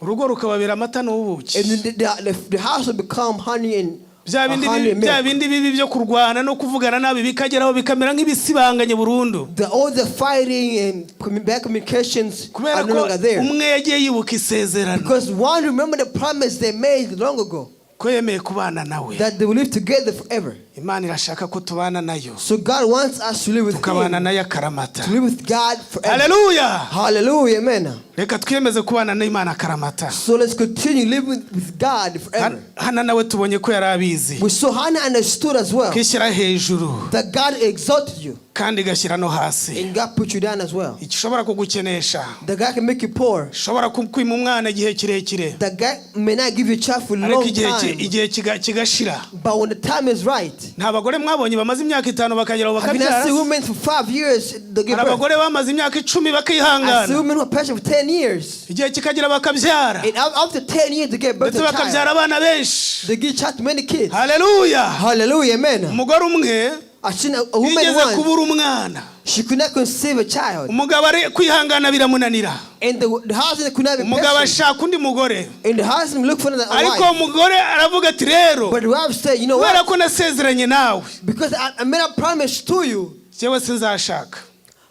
Urugo rukababera amata n'ubuki. And then the house will become honey and Bya bindi honey bibi- and bya milk. bindi bibi byo kurwana no kuvugana nabi bikageraho bikamera nk'ibisibanganye burundu, All the fighting and bad communications kubera are no ko longer there. umwe yagiye yibuka isezerano, Because one remember the promise they made long ago ko yemeye kubana nawe. that they will live together forever. Imana irashaka ko tubana nayo, So God wants us to live with tukabana Him, nayo akaramata. to live with God forever. Haleluya. Hallelujah, amen. Reka twiyemeze kubana n'Imana akaramata. So let's continue living with God forever. Hana nawe tubonye ko yari abizi. We saw Hannah understood as well Kishyira hejuru that God exalted you kandi igashyira no hasi. And God put you down as well. Igishobora kugukenesha, The God can make you poor. ishobora kukwima umwana igihe kirekire, The God may not give you a child for a ariko long igihe ki- time. igihe kiga- kigashira. But when the time is right, Nta bagore mwabonye bamaze imyaka 5 bakagera aho have you not bakabyara? seen women for 5 years they give Hari birth? abagore bamaze imyaka 10 I see bakihangana, women who are patient for 10 years. igihe kikagera bakabyara, And after 10 years, they give birth ndetse to a bakabyara child. abana benshi. They give child to many kids. Haleluya. Hallelujah, amen. Umugore umwe I seen a woman yigeze once, kubura umwana. she could not conceive a child. Umugabo ari kwihangana biramunanira. And the husband could not be Umugabo patient. ashaka undi mugore, And the husband looked for another ariko wife. umugore aravuga ati rero, But the wife said, "You know kubera what? ko nasezeranye nawe, Because I made a promise to you, jyewe sinzashaka.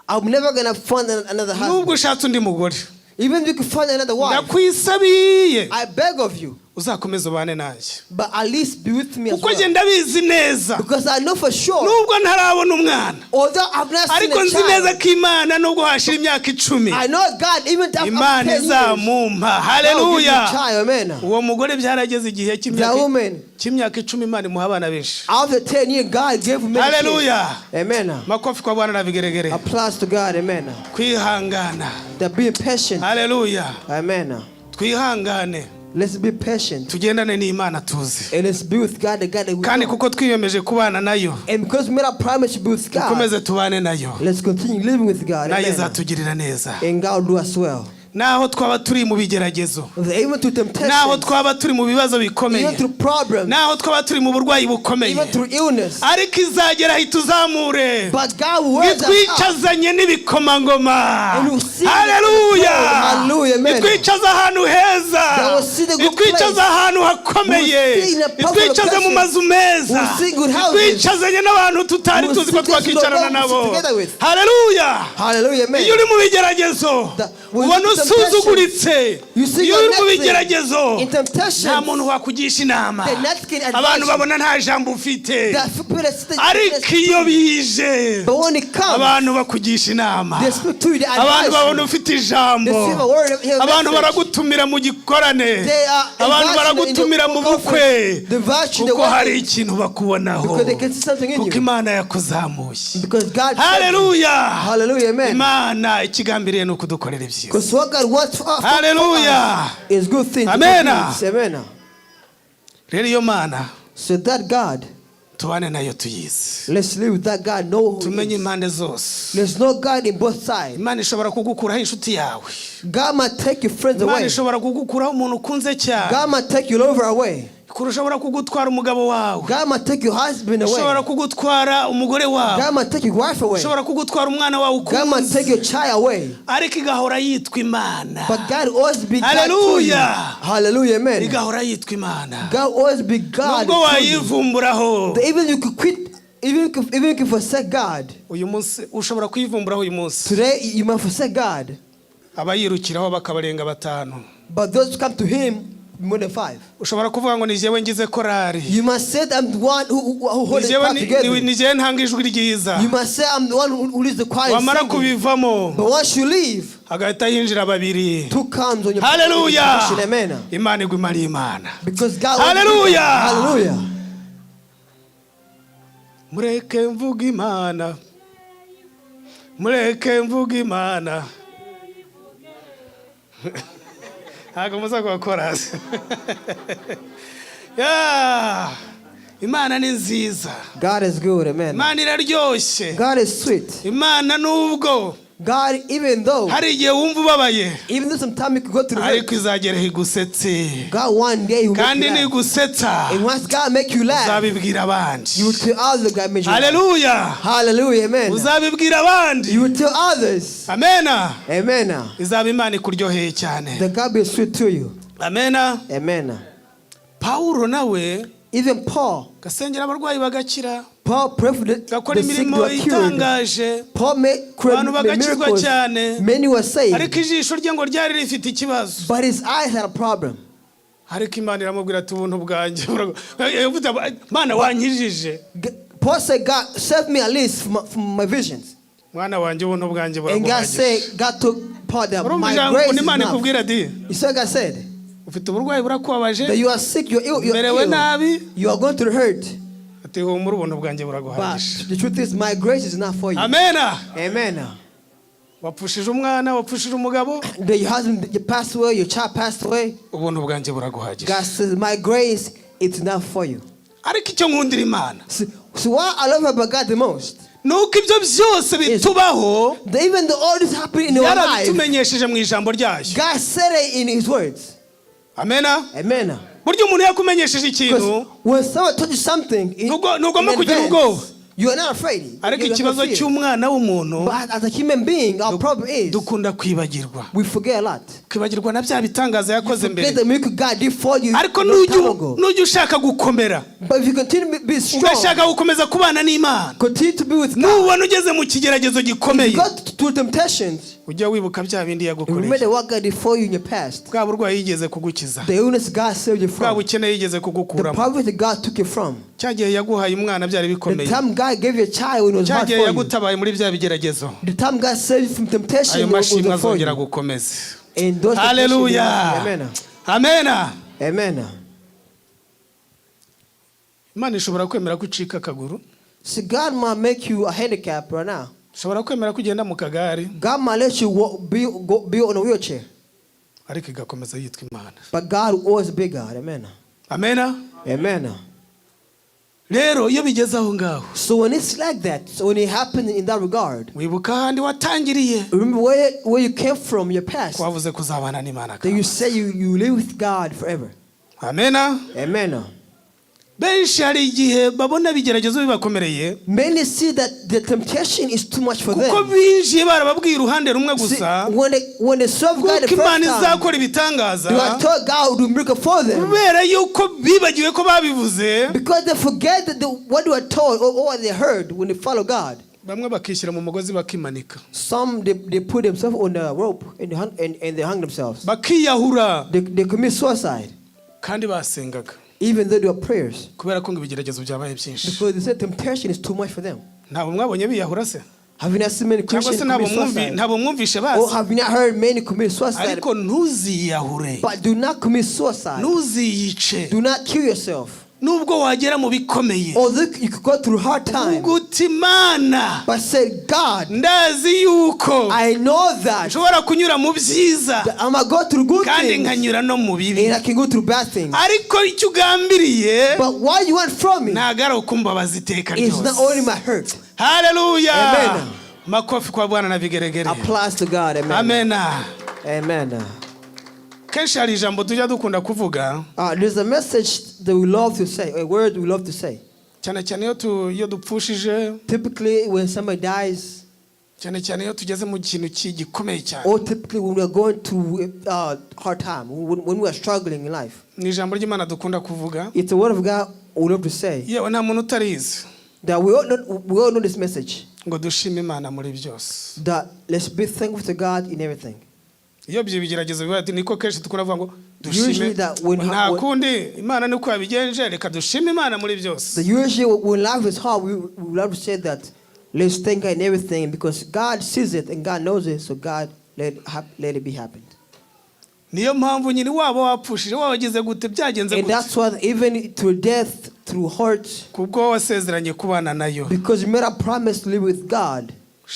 I'm never going to find another husband. Nubwo ushatse undi mugore, Even if you could find another wife, ndakwisabiye I beg of you, uzakomeze ubane nanjye, but at least be with me as kuko njye well. ndabizi neza, Because I know for sure, nubwo ntarabona umwana, although I've not seen ariko a nzi neza child, ko Imana nubwo hashira imyaka 10, I know God, even after Imana 10 years, izamumpa." God will give me a Haleluya. child, amen. Uwo mugore byarageze igihe That cy'imyaka woman, cy'imyaka 10, Imana imuha abana benshi. after 10 years, God gave me many kids. Haleluya. Amen. Makofi kwa Bwana na vigeregere. Applause to God, amen. Kwihangana. That being patient, Haleluya. Amen. Twihangane, Let's be patient tugendane n'Imana tuzi, and let's be with God, the God that we kandi know. kuko twiyemeje kubana nayo, And because we made a promise to be with God, dukomeze tubane nayo, let's continue living with God. nayo Amen. izatugirira neza. And God will do us well. Naho twaba turi mu bigeragezo, Even through naho temptation, twaba turi mu bibazo bikomeye, even through problems, naho twaba turi mu burwayi bukomeye, even through illness. ariko izagera ahita uzamure, But God will raise us up. itwicazanye n'ibikomangoma. And we'll see Haleluya. Hallelujah, amen. Itwicaza ahantu heza, That will see the good itwicaza place. ahantu hakomeye, We'll see in a powerful itwicaze mu location. mazu meza, We'll see good houses. itwicazanye n'abantu tutari We'll tuzi ko see things we don't twakicarana know nabo. to sit together with. Haleluya. Hallelujah, amen. Iyo uri mu bigeragezo When ubona you temptation, usuzuguritse. you see Iyo you're uri mu nothing. bigeragezo, In temptation, nta muntu wakugisha inama, the next can advise abantu you. babona nta jambo ufite, That people that sit- ariko iyo bije, But when it comes, abantu bakugisha inama, they speak to you, they abantu advise babona you. ufite ijambo, They see a word, hear a abantu message. baragutumira mu gikorane, They are abantu invited in the baragutumira mu bukwe, conference, the virtue, the kuko hari wedding, ikintu bakubonaho, because they can see something in kuko you. Imana yakuzamuye. Because God said, Haleluya. Hallelujah, amen. Imana ikigambiriye ni ukudukorera ibyiza. Because what God wants for Hallelujah. us is good things. Good Amen. things. Amen. Rero iyo Mana, So that God, tubane nayo tuyizi, let's live with that God, know who He tumenye is. impande zose. Let's know God in both sides. Imana ishobora kugukuraho inshuti yawe. God might take your friends Imana away. ishobora kugukuraho umuntu ukunze cyane. God might take your lover away. Ushobora kugutwara umugabo wawe. God might take your husband away. Ushobora kugutwara umugore wawe. God might take your wife away. Ushobora kugutwara umwana wawe God might ukunze, take your child away. ariko igahora yitwa Imana. But God will always be God to you. Hallelujah. Hallelujah, amen. Igahora yitwa Imana, God will always be God nubwo to you. wayivumburaho. That even you could quit, even you could forsake God. Uyu munsi ushobora kuyivumburaho uyu munsi. Today you might forsake God. Abayirukiraho bakabarenga batanu. But those who come to him more than five. Ushobora kuvuga ngo ni jyewe ngize korari, You must say that I'm the one who ni holds the jyewe choir ni- together. ni jyewe ntanga ijwi ryiza. You must say I'm the one who leads the choir in Wamara singing. kubivamo, But once you leave, hagahita hinjira babiri. two comes on your Haleluya. position. Amen. Imana iguma ari Imana. Because God. Hallelujah. Hallelujah. Mureke mvuga Imana, mureke mvuga Imana. Ntabwo muza kuhakora. Yeah. Imana ni nziza. God is good. Amen. Imana iraryoshye. God is sweet. Imana nubwo God, even though, hari igihe wumva ubabaye, even though sometimes you could go through ariko hurt, izagera igusetse. God one day will make Kandi you laugh. nigusetsa, And once God make you laugh, uzabibwira abandi. you will tell others God made you laugh. Haleluya. Hallelujah. Amen. Uzabibwira abandi. You will tell others. Amena. Amen. Izaba Imana ikuryoheye cyane. The God be sweet to you. Amena. Amen. Pawulo nawe Even Paul, gasengera abarwayi bagakira, Paul prayed for gakora the sick imirimo were cured. itangaje, Paul made, abantu made bagakizwa miracles. cyane. Many were saved. Ariko ijisho rye ngo ryari rifite ikibazo. But his eyes had a problem. Ariko Imana iramubwira ati ubuntu bwanjye yavuze ati, Mana wankijije. Paul said, "God, save me at least from my visions." Mwana wanjye, ubuntu bwanjye And God buraguhagije. said, God took Paul that Urumva my ijambo grace is Imana enough. ikubwira ati You see what God said? Ufite uburwayi burakubabaje, That you are sick, you're ill, you're umerewe ill. nabi. You are going to hurt. Ati humura, ubuntu bwanjye But buraguhagije. the truth is, my grace is not for you. Amena. Amen. Wapfushije umwana, wapfushije umugabo. That your husband you passed away, your child passed away. Ubuntu bwanjye buraguhagije. God says, "My grace is enough for you." Ariko icyo nkundira Imana So what I love about God the most, ni uko ibyo byose bitubaho that even though all this happened in our life, yarabitumenyesheje mu ijambo ryayo. God said it in His words. Amena. Amen. Burya umuntu yakumenyesheje ikintu, Because when someone told you something ntugomba in kugira advance, ubwoba. you are not afraid. Ariko You have no ikibazo fear. cy'umwana w'umuntu, But as a human being, our problem is dukunda kwibagirwa, we forget a lot. kwibagirwa na bya bitangaza yakoze mbere. Forget the miracle God did for you Ariko a long nujya time ago. nujya ushaka gukomera, But if you continue to be strong, ugashaka gukomeza kubana n'Imana, continue to be with God, nubona ugeze mu kigeragezo gikomeye, go through temptations, ujya wibuka bya bindi yagukoreye. remember what God did for you in your past. Bwa burwayi yigeze kugukiza, The illness God saved you bwa from. bukene yigeze The kugukuramo, poverty God took you from. cya gihe yaguhaye umwana byari The bikomeye, time God gave you a child when it was cya hard gihe for you. yagutabaye muri bya bigeragezo, The time God saved you from temptation ayo was mashimwe for azongera you. gukomeza. And those temptations. Haleluya. Amen. Amena. Amen. Imana ishobora kwemera ko ucika akaguru, So God might make you a handicap right now. ishobora kwemera ko ugenda mu kagare, God might let you walk, be on a wheelchair. Ariko igakomeza yitwa Imana. But God will always be God. Amen. Amena. Amen. Rero iyo bigeze aho ngaho, So when it's like that, so when it happens in that regard, wibuka ahandi watangiriye, remember where you came from, your past. ko wavuze kuzabana n'Imana. That you say you live with God forever. Amena. Amen. Benshi hari igihe babona ibigeragezo bibakomereye, Many see that the temptation is too much for kuko them. binjiye barababwiye uruhande rumwe See, gusa, when they serve God the kuko first Imana time, izakora ibitangaza, they are told God will do miracle for them. Kubera yuko bibagiwe ko babivuze, Because they forget what they were told or what they heard when they follow God. Bamwe bakishyira mu mugozi bakimanika, Some, they put themselves on the rope and they hung themselves. Bakiyahura, They commit suicide, kandi basengaga, even though they were prayers. Kubera ko ngo ibigeragezo byabaye byinshi. Because they said temptation is too much for them. Ntabwo mwabonye biyahura se? Have you not seen many Cyangwa Christians se ntabwo commit mwumvi suicide? ntabwo mwumvishe Or bazi? have you not heard many commit suicide? Ariko ntuziyahure. But do not commit suicide. Ntuziyice. Do not kill yourself. Nubwo wagera mu bikomeye, Although you could go through hard time, uvuga uti Mana, but say, "God, ndazi yuko I know that, nshobora kunyura mu byiza, that I'm gonna go through good kandi things nkanyura no mu bibi, and I can go through bad things. Ariko icyo ugambiriye But what you want from me ntabwo ari ukumbabaza iteka is not ryose." only my hurt. Haleluya. Amen. Makofi kwa Bwana na vigeregere. Applause to God. Amen. Amena. Amen. Kenshi hari ijambo tujya dukunda kuvuga, There's a message that we love to say, a word we love to say. Cyane cyane iyo iyo dupfushije, Typically, when somebody dies, cyane cyane iyo tugeze mu kintu gikomeye cyane, or typically when we are going through hard time, when we are struggling in life, ni ijambo ry'Imana dukunda kuvuga. It's a word of God we love to say. Yewe, nta muntu utarizi, That we all know this message. Ngo dushime Imana muri byose. That let's be thankful to God in everything. Iyo ibyo bigeragezo biba ati niko kenshi dukunda kuvuga ngo dushime, Usually that when- nta kundi Imana niko yabigenje, reka dushime Imana muri byose. So usually when life is hard, we love to say that let's thank God in everything because God sees it and God knows it, so God let it be happened. Niyo mpamvu nyine waba wapfushije, waba wagize gute, byagenze And gute, that's why even through death, through hurt, kubwo wasezeranye kubana nayo, because you made a promise to live with God,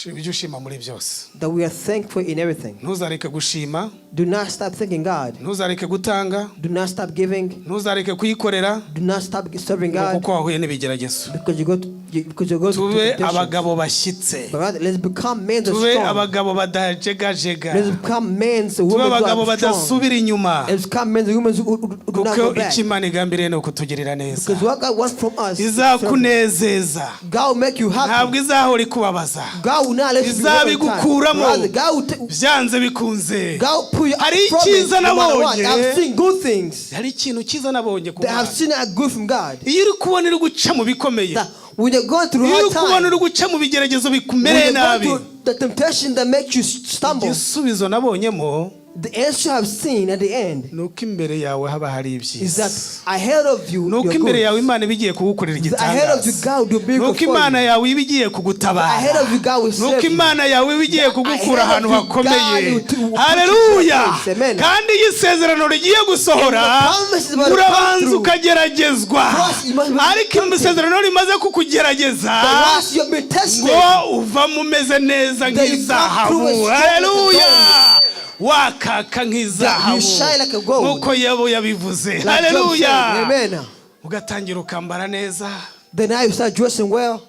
ujye ushima muri byose. That we are thankful in everything. Ntuzareke gushima. Do not stop thanking God. Ntuzareke gutanga. Do not stop giving. Ntuzareke kuyikorera, Do not stop serving ngo God kuko wahuye n'ibigeragezo. because you go to Tube temptations. abagabo bashyitse. But rather, let's become men that are Tube strong. abagabo badajegajega. Let's become men and Tube women who abagabo are strong. badasubira inyuma, Let's become men and women who do not kuko go back. icyo Imana igambiriye ni ukutugirira neza. Because what God wants from us, is service. Izakunezeza. God will make you happy. Ntabwo izahora ikubabaza. God will not let you be hurt all the time. Izabigukuramo Rather, God will byanze bikunze. God will pull you Hari out from it, icyiza no matter what. nabonye. I've seen good things. Hari ikintu cyiza nabonye ku That I've Mana. seen that good from God. Iyo uri kubona uri guca mu bikomeye, That when you're going through iyo hard uri kubona time, uri guca mu bigeragezo when bikumereye you're going nabi, through the temptation that makes you stumble, igisubizo nabonyemo The answer I've seen at the end Ni uko imbere yawe haba hari is ibyiza, that ahead of you, ni uko you're imbere good. yawe Imana iba igiye kugukorera Ahead of you, igitangaza, God will be ni uko before Imana you. yawe iba igiye kugutabara, Ahead of you, God will ni uko save you. Imana yawe iba igiye kugukura Ahead ahantu of you, hakomeye. God will put you Haleluya! in place. Amen. Kandi iyo isezerano rigiye gusohora, And the promise is about to come urabanza through. ukageragezwa. First, you must be Ariko tempted. isezerano rimaze kukugerageza, But once you have been tested, ngo uvamo umeze neza Then you come nk'izahabu. through a strong Haleluya! like Wakaka nk'izahabu, That you shine like a gold. nk'uko Yobu yabivuze. Like Job Haleluya! said, amen. Ugatangira ukambara neza, Then now you start dressing well.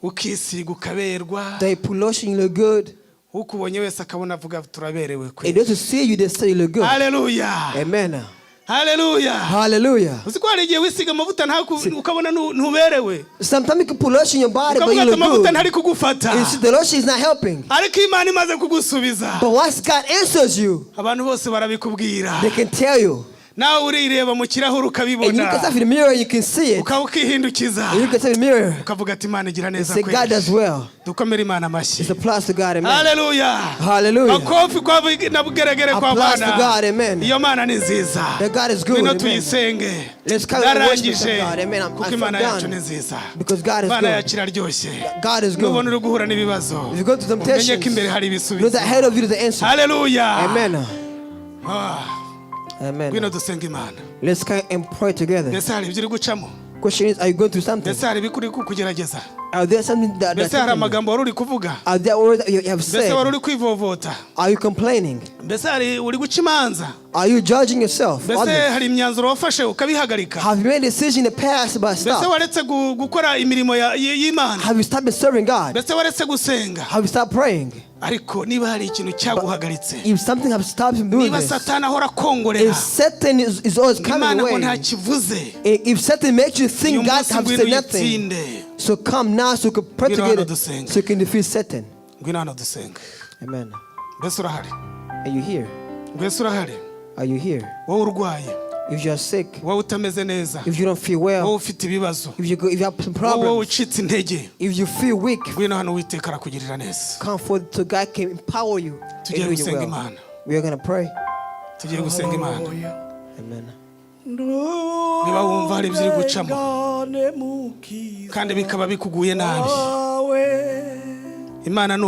Ukisiga ukaberwa. They put lotion, you look good. Ukubonye wese akabona avuga turaberewe kwe. And those who see you, they say you look good. Haleluya! Amen. Haleluya! Hallelujah. Uzi ko hari igihe wisiga amavuta ukabona ntuberewe, Sometimes you can put lotion in your body, but ukavuga you ati look amavuta good. ntari kugufata. You see, the lotion is not helping. Ariko Imana imaze kugusubiza, But once God answers you, abantu bose barabikubwira. They can tell you. Nawe urireba mu kirahure And you look ukabibona, yourself in the mirror and you can see it. ukaba ukihindukiza, And you look yourself in the mirror ukavuga ati Imana igira and neza say, God kweli. does well. Dukomere Imana amashyi. It's a plus to God. Amen. Haleluya! Hallelujah. Makofi kwa na bugeregere kwa Applause to Bwana. God, amen. Iyo Mana ni nziza. That God is good, Ngwino amen. tuyisenge. Let's come and worship Ndarangije, God, amen. kuko I'm Imana done. yacu ni nziza. Because God is Imana good. yacu iraryoshye. God is Nubona good. uri guhura n'ibibazo, If you go to umenye temptations, ko imbere hari know ibisubizo. that ahead of you is the answer. Haleluya! Amen. Ah, Amen. ngwino dusenga Imana. Let's come and pray together. Mbese hari ibyo uri gucamo? Question is, are you going through something? Mbese hari ibikuri kukugerageza? Are there something that, that's Mbese hari tempting you? amagambo wari uri kuvuga? Are there words that you have Mbese said? wari uri kwivovota? Are you complaining? Mbese hari uri guca imanza? Are you judging yourself? Mbese Others? hari imyanzuro wafashe ukabihagarika? Have you made a decision in the past but Mbese stop? waretse gukora imirimo y'Imana? Have you stopped serving God? Mbese waretse gusenga? Have you stopped praying? Ariko niba hari ikintu cyaguhagaritse, If something has stopped you from doing niba this, Satani ahora akongorera if Satan is always coming Imana ngo away, ntakivuze, if Satan makes you uyu think God munsi have ngwino said nothing, uyitsinde. So come now so you can pray Ngwino hano together dusenge. so you can defeat Satan. Ngwino hano dusenge. Amen. Mbese urahari? Are you here? Mbese urahari? Are you here? Wowe urwaye, If you are sick, wowe utameze neza, if you don't feel wowe well, ufite ibibazo, if you have some wowe problems, ucitse intege, if you feel weak, ngwino hano Uwiteka arakugirira neza. come forth so God can empower you and Tugiye do you gusenga well. Imana. We are gonna pray. Tugiye gusenga Imana. Amen. Niba wumva hari ibyo uri gucamo kandi bikaba bikuguye nabi, Imana ni